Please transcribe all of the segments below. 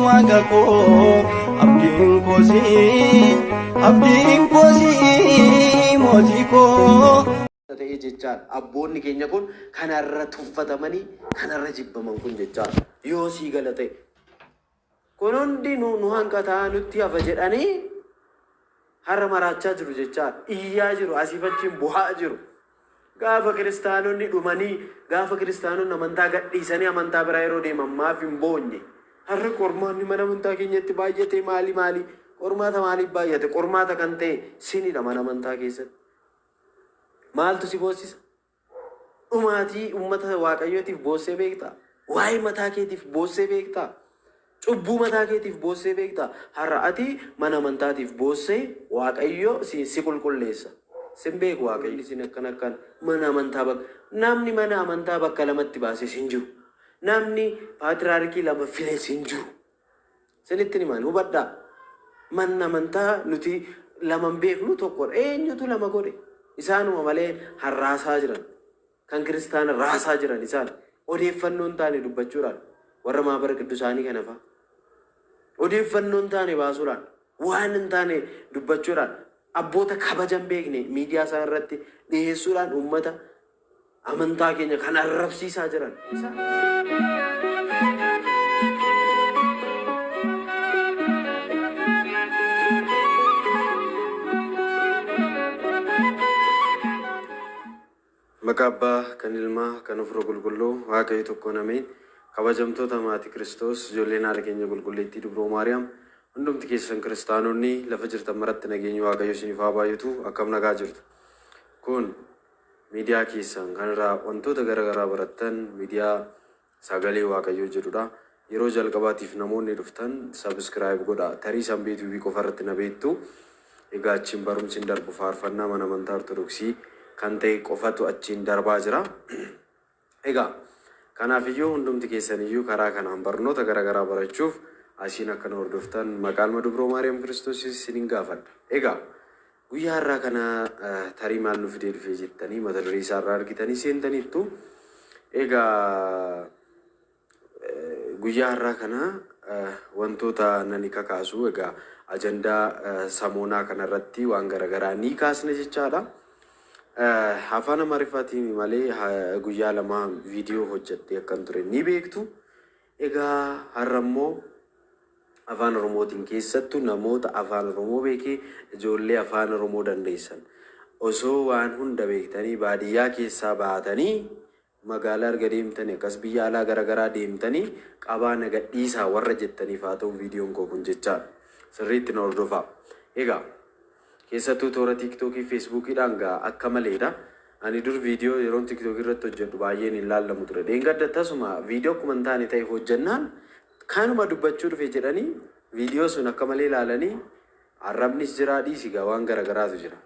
Waaqa koo, abdiin koo sii, abdiin koo sii, mootii koo. Ta'e jechaadha. Abboonni keenya kun kanarra tuffatamanii kanarra jibbaman kun jechaadha. Yoo sii gala ta'e. Kun hundi nu nu hanqataa nutti hafa jedhanii har'a maraachaa jiru jechaadha. Iyyaa jiru, asiif achiin bu'aa jiru. Gaafa kiristaanonni dhumanii, gaafa kiristaanonni amantaa gadhiisanii amantaa biraa yeroo deeman maaf hin boonye? Har'a qormaanni mana amantaa keenyatti baay'ate maali maali? Qormaata maaliif baay'ate? Qormaata kan ta'e sinidha mana amantaa keessatti. Maaltu si boossisa? Dhumaatii uummata Waaqayyootiif boossee beektaa? Waa'ee mataa keetiif boossee beektaa? Cubbuu mataa keetiif boossee beektaa? Har'a ati mana amantaatiif boossee Waaqayyo si qulqulleessa. Sin beeku Waaqayyo isin akkan akkan mana amantaa bakka namni mana amantaa bakka lamatti baases hin jiru. Namni paatiraarikii lama files hin jiru. Isinitti himaan hubadhaa. Manni amantaa nuti lama hin beeknu tokkodha. Eenyutu lama godhe? Isaanuma malee harraasaa jiran. Kan kiristaana raasaa jiran isaan. Odeeffannoo hin taane dubbachuudhaan warra maabara qiddusaanii kana fa'a. Odeeffannoo hin taane baasuudhaan waan hin taane dubbachuudhaan abboota kabaja hin beekne miidiyaa isaan irratti dhiyeessuudhaan uummata amantaa keenya kan arrabsiisaa jiran isaan. Maqaa Abbaa, kan Ilmaa, kan Hafuura Qulqulluu, Waaqayyo tokkoon ameen. Kabajamtoota maatii Kiristoos, ijoolleen haadha keenya qulqulleettii Dubroo Maariyaam, hundumti keessan kiristaanonni lafa jirtan maratti nageenyi Waaqayyo isiniif haa baay'atu. Akkam nagaa jirtu? Kun miidiyaa keessan kanarraa wantoota gara garaa barattan miidiyaa Sagalee Waaqayyoo jedhudha. Yeroo jalqabaatiif namoonni dhuftan subscribe godhaa. Tarii Sanbee TV qofa irratti na beektu. Egaa achiin barumsi hin darbu, faarfannaa mana amantaa Ortodoksii kan ta'e qofatu achiin darbaa jira. Egaa kanaafiyyuu hundumti keessaniyyuu karaa kanaan barnoota gara garaa barachuuf asiin akka nu hordoftan maqaa ilma Dubroo Maariyaam Kiristoos isinin gaafadha. Egaa guyyaa har'aa kana tarii maal nu fidee dhufee jettanii mata duree isaa irraa argitanii seentaniittu. Egaa guyyaa har'aa kana wantoota nani kakaasu, egaa ajandaa samoonaa kanarratti waan garaagaraa ni kaasna jechaadha. Afaan Amaariffaatiin malee guyyaa 2 viidiyoo hojjedhee akkan ture ni beektu. Egaa har'a immoo afaan Oromootiin, keessattuu namoota afaan Oromoo beekee, ijoollee afaan Oromoo dandeessan, osoo waan hunda beektanii baadiyyaa keessaa baatanii magaalaa erga deemtanii, akkas biyya alaa garaagaraa deemtanii qabaa na gadhiisaa warra jettaniif haa ta'u viidiyoon koo kun jechaadha. Sirriitti na hordofaa. Egaa keessattuu toora Tiiktookii, Feesbuukiidhaan gaa akka maleedha. Ani dur viidiyoo yeroon Tiiktookii irratti hojjedhu baay'een hin laallamu ture. Dheengadda tasuma viidiyoo akkuma hin taane ta'e hojjennaan kanuma dubbachuu dhufe jedhanii viidiyoo sun akka malee ilaalanii, arrabnis jira, dhiisi gaa, waan garaagaraatu jira.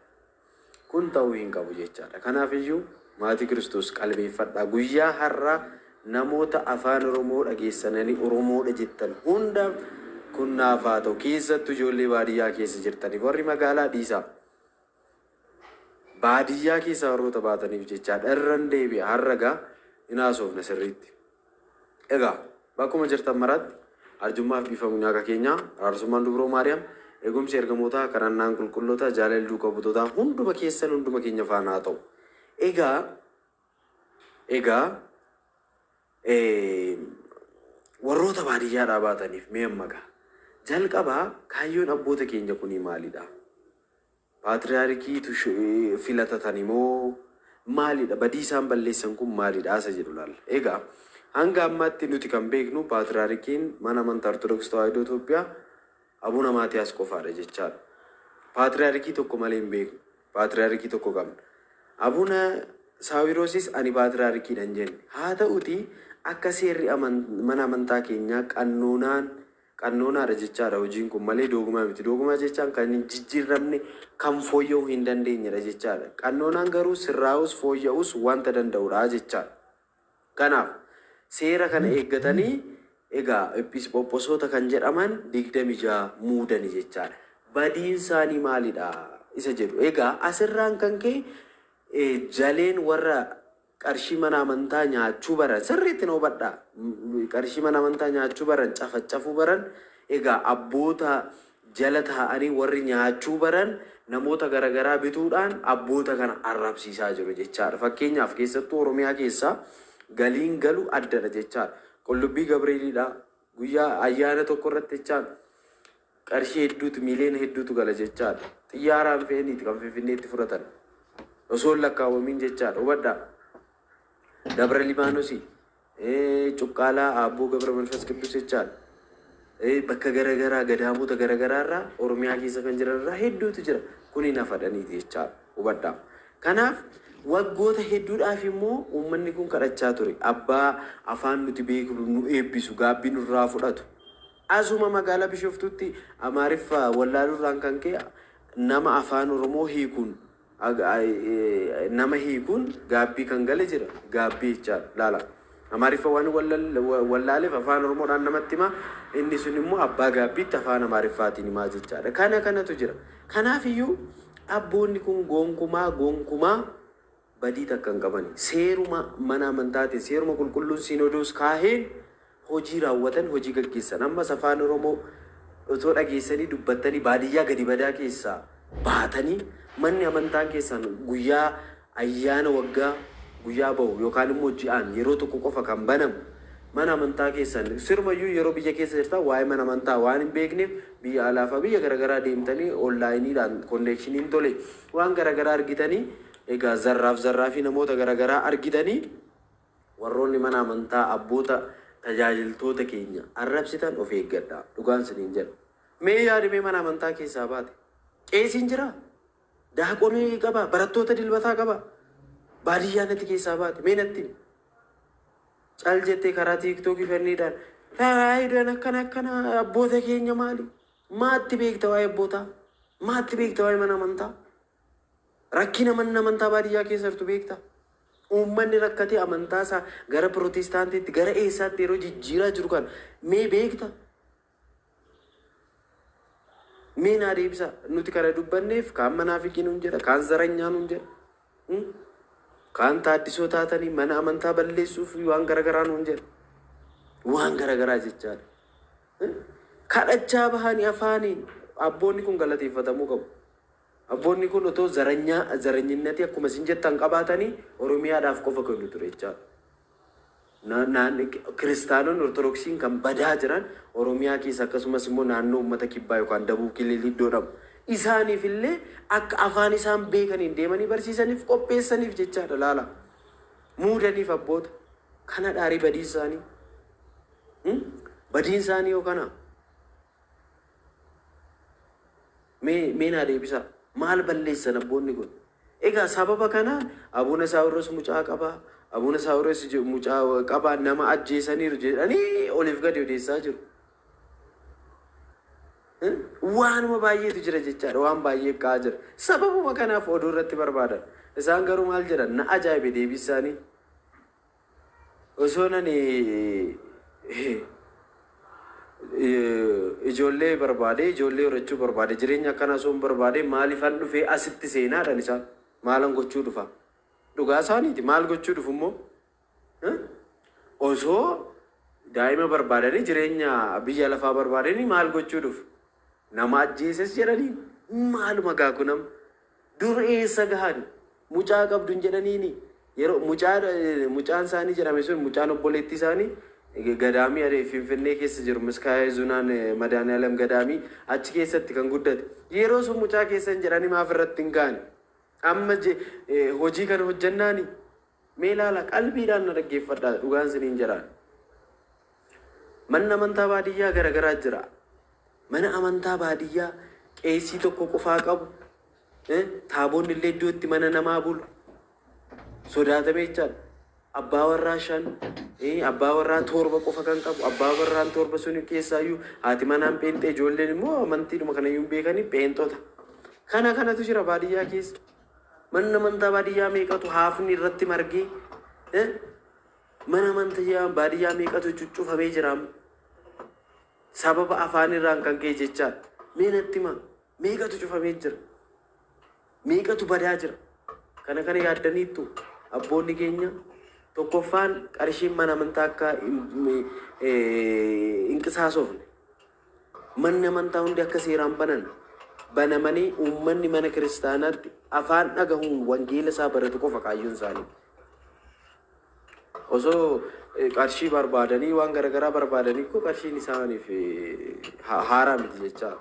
Kun ta'uu hin qabu jechaadha. Kanaafiyyuu maatii Kiristoos qalbeeffadhaa. Guyyaa har'aa namoota afaan Oromoo dhageessananii Oromoodha jettan hundaaf kun naaf haa ta'u. Keessattuu ijoollee baadiyyaa keessa jirtaniif, warri magaalaa dhiisaa. Baadiyyaa keessaa warroota baataniif jechaadha. Irran deebi'a, har'a gaa hin haasofna sirriitti. Egaa bakkuma jirtan maratti arjummaaf dhiifamni Waaqa keenyaa, araarsummaan Dubroo Maariyaam, eegumsi ergamootaa, kadhannaan qulqullootaa, jaalalli duuka buutootaa hunduma keessan, hunduma keenya faana haa ta'u. Egaa warroota baadiyyaadhaa baataniif mee amma gaa jalqabaa kaayyoon abboota keenya kunii maalidha? Paatriyaarikiitu filatatani moo maalidha? Badii isaan balleessan kun maalidha? Isa jedhu laalla. Egaa hanga ammaatti nuti kan beeknu paatriyaarikiin mana amantaa Ortodoksii Tawaahidoo Itoophiyaa Abuna Maatiyaas qofaadha jechaadha. Paatriyaarikii tokko malee hin beeknu. Paatriyaarikii tokko qabna. Abuna Saawiroosis ani paatriyaarikiidha hin jenne. Haa ta'uti akka seerri mana amantaa keenyaa qannoonaan, qannoonaadha jechaadha hojiin kun malee doogumaa miti. Doogumaa jechaan kan hin jijjiirramne, kan fooyya'uu hin dandeenyedha jechaadha. Qannoonaan garuu sirraa'us fooyya'us wanta danda'udha jechaadha. Kanaaf seera kana eeggatanii egaa epiisqoophosoota kan jedhaman 26 muudani jechaadha. Badiin isaanii maalidha isa jedhu. Egaa asirraan kan ka'e jaleen warra qarshii mana amantaa nyaachuu baran, sirriitti na hubadhaa. Qarshii mana amantaa nyaachuu baran, cafacafuu baran, Egaa abboota jala taa'anii warri nyaachuu baran namoota garaagaraa bituudhaan abboota kana arrabsiisaa jiru jechaadha. Fakkeenyaaf keessattuu Oromiyaa keessaa galiin galu addadha jechaadha. Qullubbii Gabreeliidha. Guyyaa ayyaana tokko irratti jechaadha. Qarshii hedduutu, miiliyoona hedduutu gala jechaadha. Xiyyaaraan fe'aniiti kan Finfinneetti fudhatan. Osoo hin lakkaawwamiin jechaadha. Hubadhaa. Dabra Libaanosii, Cuqqaalaa Aabboo Gabra Manfas Qiddus jechaadha. Bakka garaagaraa, gadaamota garaagaraa irraa, Oromiyaa keessa kan jiran irraa hedduutu jira. Kuni nafadhaniiti jechaadha. Hubadhaa. Kanaaf waggoota hedduudhaaf immoo uummanni kun kadhachaa ture. Abbaa afaan nuti beeknu nu eebbisu, gaabbii nurraa fudhatu. Asuma magaalaa Bishooftuutti Amaariffa wallaaluurraan kan ka'e nama afaan Oromoo hiikuun, nama hiikuun gaabbii kan gale jira. Gaabbii jechaadha. Laala. Amaariffa waan wallaaleef afaan Oromoodhaan namatti hima. Inni sun immoo abbaa gaabbiitti afaan Amaariffaatiin himaa jechaadha. Kana kanatu jira. Kanaaf iyyuu abboonni kun gonkumaa gonkumaa badii takka hin qabani. Seeruma mana amantaatiin, seeruma qulqulluun Sinodoos kaaheen hojii raawwatan, hojii gaggeessan. Ammas afaan Oromoo otoo dhageessanii dubbattanii baadiyyaa gadi badaa keessaa baatanii manni amantaan keessan guyyaa ayyaana waggaa guyyaa bahu yookaan immoo ji'aan yeroo tokko qofa kan banamu mana amantaa keessan sirumayyuu yeroo biyya keessa jirtan waa'ee mana amantaa waan hin beekneef biyya alaafaa biyya garaagaraa deemtanii onlaayiniidhaan konneekshiniin tole waan garaagaraa argitanii, egaa zarraaf zarraafii namoota garaagaraa argitanii warroonni mana amantaa abboota tajaajiltoota keenya arrabsitan of eeggadha. Dhugaan isiniin jedha. Mee yaadimee, mana amantaa keessaa baate. Qeesiin jira. Daaqonii qaba. Barattoota dilbataa qaba. Baadiyyaa natti keessaa baate. Mee natti himi. Cal jettee karaa TikTokii fanniidhaan faayidaan akkana akkana abboota keenya maali? Maatti beekta waa'ee abbootaa? Maatti beekta waa'ee mana amantaa? Rakkina manni amantaa baadiyyaa keessa jirtu beektaa? Uummanni rakkatee amantaa isaa gara Pirootestaantiitti, gara eessaatti yeroo jijjiiraa jiru kana mee beekta? Mee naa deebisa. Nuti kana dubbanneef kaan manaafiqii nuun jedha, kaan zaranyaa nuun jedha. Kaan taaddisoo taatanii mana amantaa balleessuuf waan garagaraa nuun jedha. Waan garagaraa jechaadha. Kadhachaa bahanii afaaniin abboonni kun galateeffatamuu qabu. Abboonni kun otoo zaranyaa zaranyinnatii akkuma isin jettan qabaatanii Oromiyaadhaaf qofa kennu ture jechaadha. Kiristaanonni Ortodoksiin kan badaa jiran Oromiyaa keessa, akkasumas immoo naannoo uummata kibbaa yookaan Dabub Kilil iddoo dhabu. Isaaniif illee akka afaan isaan beekaniin deemanii barsiisaniif qopheessaniif jechaadha, laala. Muudaniif abboota. Kana dhaarii badiin isaanii. Badiin isaanii yoo kana. Mee naa deebisaa. Maal balleessan abboonni kun? Egaa sababa kanaan Abuna Saawuros mucaa qabaa, Abuna Saawuros mucaa qabaa, nama ajjeesaniiru jedhanii oliif gadi odeessaa jiru. Waanuma baay'eetu jira jechaadha. Waan baay'ee ka'aa jira. Sababuma kanaaf oduu irratti barbaadan. Isaan garuu maal jedhan? Na ajaa'ibe deebii isaanii. Osoo nani ijoollee barbaade, ijoollee horachuu barbaade, jireenya akkanaa osoo hin barbaade, maaliifan dhufee asitti seenaadhaan isaan maalan gochuu dhufa? Dhugaa isaaniiti. Maal gochuu dhufu immoo? Osoo daa'ima barbaadanii, jireenya biyya lafaa barbaadanii, maal gochuu dhufu? Nama ajjeeses jedhanii maaluma gaaku nama dur eessa gahan mucaa qabdu hin jedhaniini. Yeroo mucaan isaanii jedhame sun, mucaan obboleettii isaanii gadaamii adee Finfinnee keessa jiru, Miskaayee Zunaan Madaaniyalam gadaamii achi keessatti kan guddate. Yeroo sun mucaa keessan jedhanii maaf irratti hin kaane? Amma hojii kana hojjannaani mee ilaala, qalbiidhaan na dhaggeeffadhaa, dhugaan isiniin jedhaan. Manni amantaa baadiyyaa garagaraa jira. Mana amantaa baadiyyaa qeesii tokko qofaa qabu, taaboonni illee iddoo itti mana namaa bulu sodaatamee jechaadha. Abbaa warraa shan, abbaa warraa torba qofa kan qabu, abbaa warraan torba sun keessaayyuu haati manaan pheenxee, ijoolleen immoo amantiidhuma kanayyuu hin beekanii pheenxota. Kana kanatu jira baadiyyaa keessa. Manni amantaa baadiyyaa meeqatu haafni irratti margee, mana amantaa baadiyyaa meeqatu cuccufamee jira amma. Sababa afaan irraan kan ka'e jechaadha. Mee natti himaa, meeqatu cufamee jira? Meeqatu badaa jira? Kana kana yaaddaniittu? Abboonni keenya tokkoffaan qarshiin mana amantaa akka hin qisaasofne. Manni amantaa hundi akka seeraan banan banamanii uummanni mana kiristaanaatti afaan dhagahuun wangeela isaa baratu qofa kaayyoon isaanii. Osoo qarshii barbaadanii, waan garaagaraa barbaadanii koo qarshiin isaaniif haaraa miti jechaa.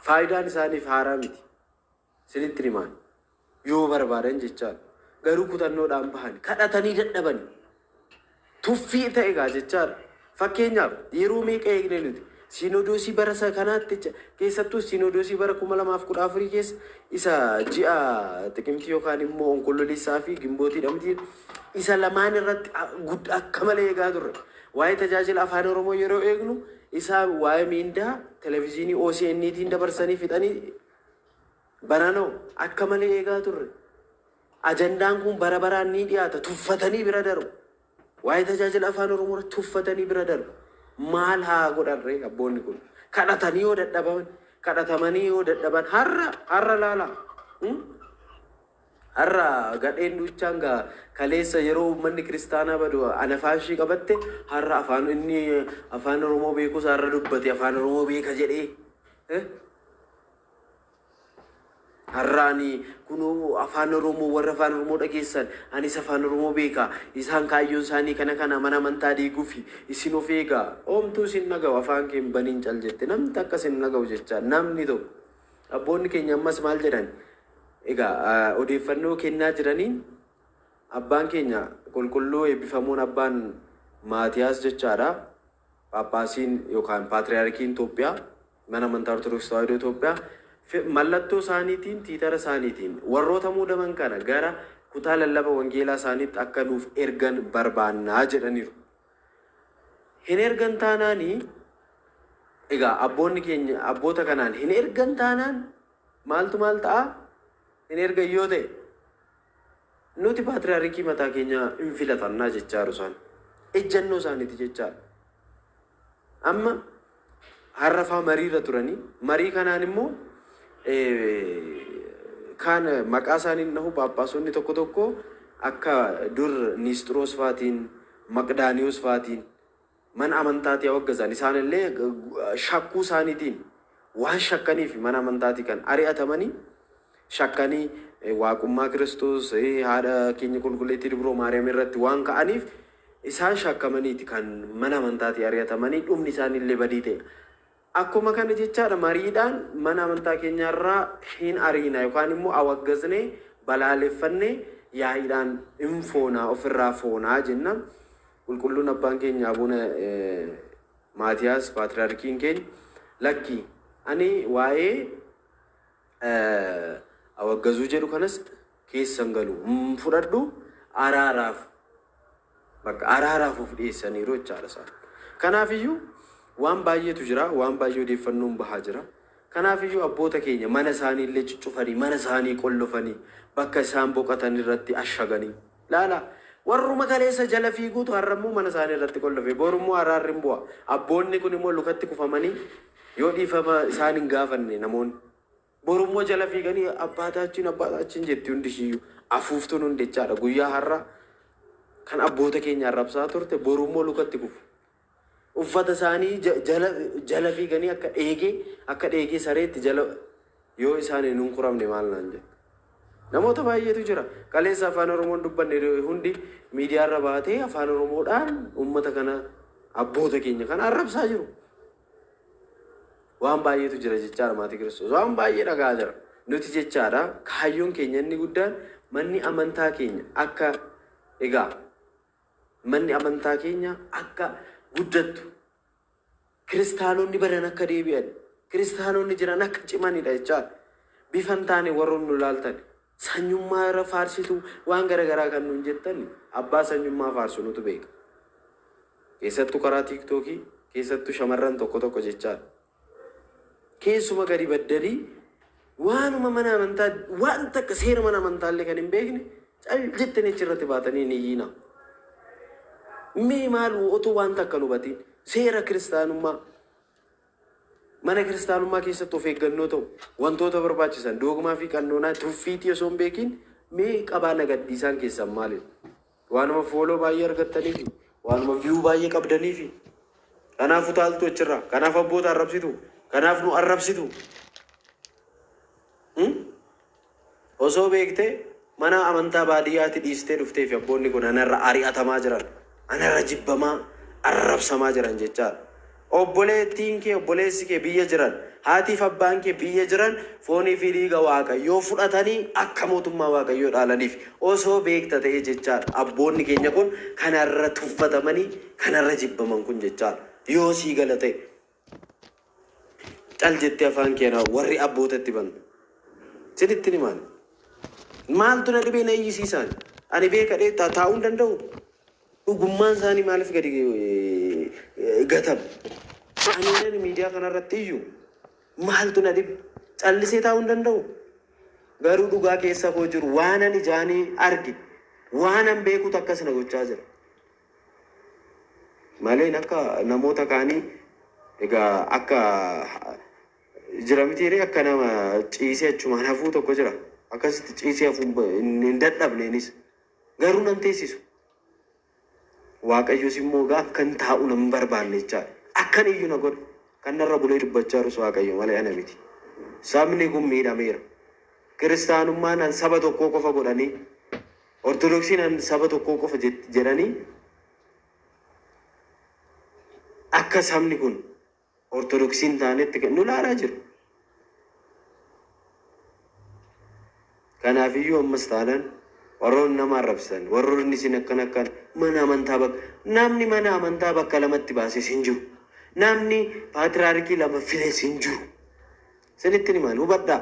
Faayidaan isaaniif haaraa miti. Sinitti himaan yoo barbaadan jechaa. Garuu kutannoodhaan bahan, kadhatanii dadhabani. Tuffii ta'e egaa jechaadha. Fakkeenyaaf, yeroo meeqa eegne nuti siinodoosii bara isa kanaatti keessattuu siinodoosii bara 2014 keessa isa ji'a Xiqimtii yookaan immoo Onkololeessaa fi Gimbootiidha miti, isa lamaan irratti guddaa akka malee eegaa turre. Waa'ee tajaajila afaan Oromoo yeroo eegnu, isaa waa'ee miindaa televezyiinii OCN'tiin dabarsanii fixanii baranoo akka malee eegaa turre. Ajandaan kun bara baraan ni dhiyaata, tuffatanii bira darbu. Waa'ee tajaajila afaan Oromoo irratti tuffatanii bira darbu. Maal haa godhan ree abboonni kun? Kadhatanii yoo dadhaban, kadhatamanii yoo dadhaban, har'a laala. Har'a gadheen duuchaan gaa kaleessa yeroo uummanni kiristaanaa badu anafaan ishii qabatte, har'a afaan inni afaan Oromoo beekus har'a dubbate, afaan Oromoo beeka jedhee. Har'aani kunoo afaan Oromoo, warra afaan Oromoo dhageessan, anis afaan Oromoo beeka, isaan kaayyoon isaanii kana kana, mana amantaa diiguufi, isin of eegaa. Oomtuu isin dhaga'u, afaan kee hin baniin, cal jette, namni takka isin dhaga'u jecha namni tokko. Abboonni keenya ammas maal jedhan? Egaa odeeffannoo kennaa jiraniin abbaan keenya qulqulluu eebbifamuun abbaan Maatiyaas jechaadha. Paappaasiin yookaan Paatriyaarkiin Itoophiyaa, mana amantaa Ortodoksii Tawaahidoo Itoophiyaa, mallattoo isaaniitiin, tiitara isaaniitiin warroota muudaman kana gara kutaa lallaba wangeelaa isaaniitti akka nuuf ergan barbaannaa jedhaniiru. Hin ergan taanaanii, egaa abboonni keenya abboota kanaan hin ergan taanaan maaltu maal ta'a? Hin ergan yoo ta'e, nuti paatriyaarkii mataa keenya hin filatannaa jechaa jiru isaan. Ejjannoo isaaniiti jechaadha. Amma har'a faa mariirra turanii, marii kanaan immoo kaan maqaa isaanii dhahu, paappaasonni tokko tokko akka dur Niisxiroos faatiin, Maqdaaniyoos faatiin mana amantaatii awwaggazan, isaan illee shakkuu isaaniitiin waan shakkaniif mana amantaatii kan ari'atamanii, shakkanii waaqummaa Kiristoos, haadha keenya qulqulleettii Dubroo Maariyaam irratti waan ka'aniif isaan shakkamaniiti kan mana amantaatii ari'atamanii, dhumni isaanii illee badii ta'e. Akkuma kana jechaadha, mariidhaan mana amantaa keenyarraa hin ariina yookaan immoo awaggaznee balaaleffannee yaa'iidhaan hin foonaa, ofirraa foonaa jenna. Qulqulluun abbaan keenya Abuna Maatiyaas Paatriyaarkiin keenya, lakki, ani waa'ee awaggazuu jedhu kanas keessan galu hin fudhadhu, araaraaf, bakka araaraaf of dhiyeessaniiru jechaadha isaan. Kanaafiyyuu waan baay'eetu jira, waan baay'ee odeeffannoon bahaa jira. Kanaafiyyuu abboota keenya mana isaanii illee cuccufanii, mana isaanii qollofanii, bakka isaan boqotan irratti ashaganii. Laala, warruma kaleessa jala fiiguutu har'ammoo mana isaanii irratti qollofe, borummoo araarri hin bu'a. Abboonni kun immoo lukatti kufamanii yoo dhiifama isaan hin gaafanne namoonni. Borummoo jala fiiganii abbaataachiin abbaataachiin jetti hundi ishiiyyuu, afuuftuun hundi jechaadha. Guyyaa har'a kan abboota keenya arrabsaa turte borummoo lukatti kufu. Uffata isaanii jala jala fiiganii akka dheegee sareetti jala yoo isaan hin hunkuramne maal naan jedhu. Namoota baay'eetu jira. Kaleessa afaan Oromoon dubbanne hundi miidiyaarra baatee afaan Oromoodhaan uummata kana, abboota keenya kana arrabsaa jiru. Waan baay'eetu jira jechaadha, maatii Kiristoos. Waan baay'ee dhagaa jira. Nuti jechaadha, kaayyoon keenya inni guddaan manni amantaa keenya akka, egaa manni amantaa keenya akka guddattu, kiristaanonni badan akka deebi'an, kiristaanonni jiran akka cimanidha jechaadha. Bifa hin taane warroonni nu laaltan, sanyummaa irra faarsitu, waan garaagaraa kan nuun jettan, abbaa sanyummaa faarsu nutu beeka. Keessattuu karaa TikTokii, keessattuu shamarran tokko tokko jechaadha. Keessuma gadi baddanii waanuma mana amantaa, waan takka seera mana amantaa illee kan hin beekne, cal jettanii achirratti baatanii ni iyyina. Mee maal, otoo waan takka hin hubatiin, seera kiristaanummaa, mana kiristaanummaa keessatti of eeggannoo ta'u, wantoota barbaachisan, doogmaa fi qannoonaa, tuffiitii osoo hin beekin, mee qabaa nagaddiisaan keessan maali? Waanuma follow baay'ee argattaniifi, waanuma view baay'ee qabdaniifi. Kanaaf utaaltu achirraa, kanaaf abboota arrabsitu. Kanaaf nu arrabsitu. Osoo beektee mana amantaa baadiyyaatti dhiistee dhuftee fi abboonni kun anarra ari'atamaa jiran, anarra jibbamaa, arrabsamaa jiran jechaadha. Obboleettiin kee, obboleessi kee biyya jiran, haatiif abbaan kee biyya jiran foonii fi dhiiga Waaqayyoo fudhatanii akka mootummaa Waaqayyoo dhaalaniif osoo beekta ta'e jechaadha. Abboonni keenya kun kanarra tuffatamanii, kanarra jibbaman kun jechaadha. Yoo sii gala ta'e cal jettee afaan keena warri abbootatti bantu. Sinitti himaan. Maaltu na dhibee na iyyisiisaan? Ani beekadhee taa'uu hin danda'u. Dhugummaan isaanii maaliif gadi gatama? Ani nan miidiyaa kanarratti iyyuu maaltu na dhibe? Callisee taa'uu hin danda'u. Garuu dhugaa keessa koo jiru waanan ijaanii arge, waanan beekutu akkas na gochaa jira. Maleen akka namoota kaanii egaa akka jira mitiiree akka nama ciisee achumaan hafuu tokko jira. Akkasitti ciisee hafuu hin dadhabneenis. Garuu nan teessisu. Waaqayyos immoo egaa akkan taa'u nan barbaanne jechaadha. Akkan iyyuu na godhe. Kan narra bulee dubbachaa jirus Waaqayyo malee ana miti. Sabni kun miidhameera. Kiristaanummaan an saba tokkoo qofa godhanii, Ortodoksiin an saba tokkoo qofa jedhanii akka sabni kun Ortodoksii hin taanetti nu ilaalaa jiru. Kanaafiyyuu ammas taanaan warroonni nama arrabsan, warroonni isin akkan akkan mana amantaa bakka namni mana amantaa bakka lamatti baases hin jiru. Namni paatriyaarkii lama files hin jiru. Isinitti himaan hubadhaa.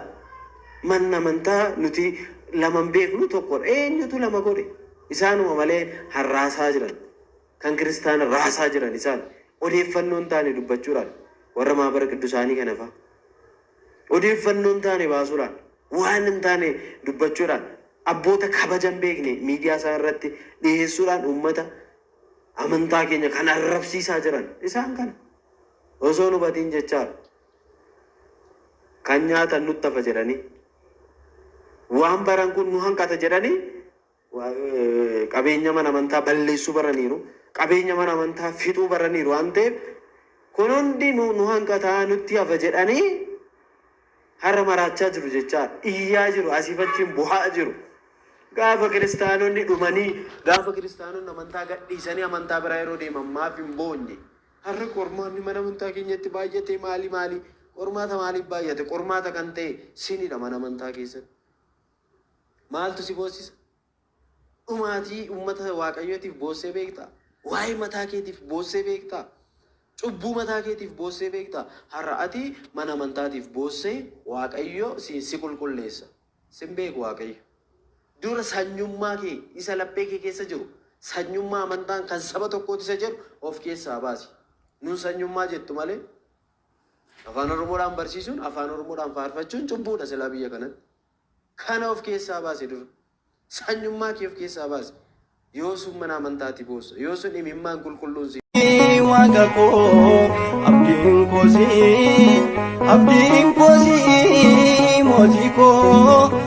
Manni amantaa nuti lama hin beeknu tokkodha. Eenyutu lama godhe? Isaanuma malee harraasaa jiran. Kan kiristaana raasaa jiran isaan odeeffannoo hin taane dubbachuudhaan warra maabara qiddusaanii kana fa'a. Odeeffannoo hin taane baasuudhaan waan hin taane dubbachuudhaan abboota kabaja hin beekne miidiyaa isaan irratti dhiyeessuudhaan uummata amantaa keenya kan arrabsiisaa jiran isaan kana. Osoo hin hubatiin jechaadha. Kan nyaatan nutti hafa jedhanii waan baran kun nu hanqata jedhanii qabeenya mana amantaa balleessuu baraniiru, qabeenya mana amantaa fixuu baraniiru waan ta'eef kun hundi nu hanqataa nutti hafa jedhanii har'a maraachaa jiru jechaadha. Iyyaa jiru, asiif achiin bu'aa jiru. Gaafa kiristaanonni dhumanii, gaafa kiristaanonni amantaa gadhiisanii amantaa biraa yeroo deeman maaf hin boonye? Har'a qormaanni mana amantaa keenyatti baay'ate maali maali? Qormaata maaliif baay'ate? Qormaata kan ta'e sinidha mana amantaa keessatti. Maaltu si boossisa? Dhumaatii uummata Waaqayyootiif boossee beektaa? Waa'ee mataa keetiif boossee beektaa? Cubbuu mataa keetiif boossee beektaa? Har'a ati mana amantaatiif boossee Waaqayyo si qulqulleessa. Sin beeku Waaqayyo. Dura sanyummaa kee isa laphee kee keessa jiru sanyummaa amantaan kan saba tokkooti isa jedhu of keessaa baasi. Nun sanyummaa jettu malee afaan Oromoodhaan barsiisuun afaan Oromoodhaan faarfachuun cubbuudha silaa biyya kanatti. Kana of keessaa baasi dura. Sanyummaa kee of keessaa baasi. Yoo sun mana amantaati boossa. Yoo sun imimmaan qulqulluun si Waaqa koo abdiin koo sii, abdiin koo sii, mootii koo.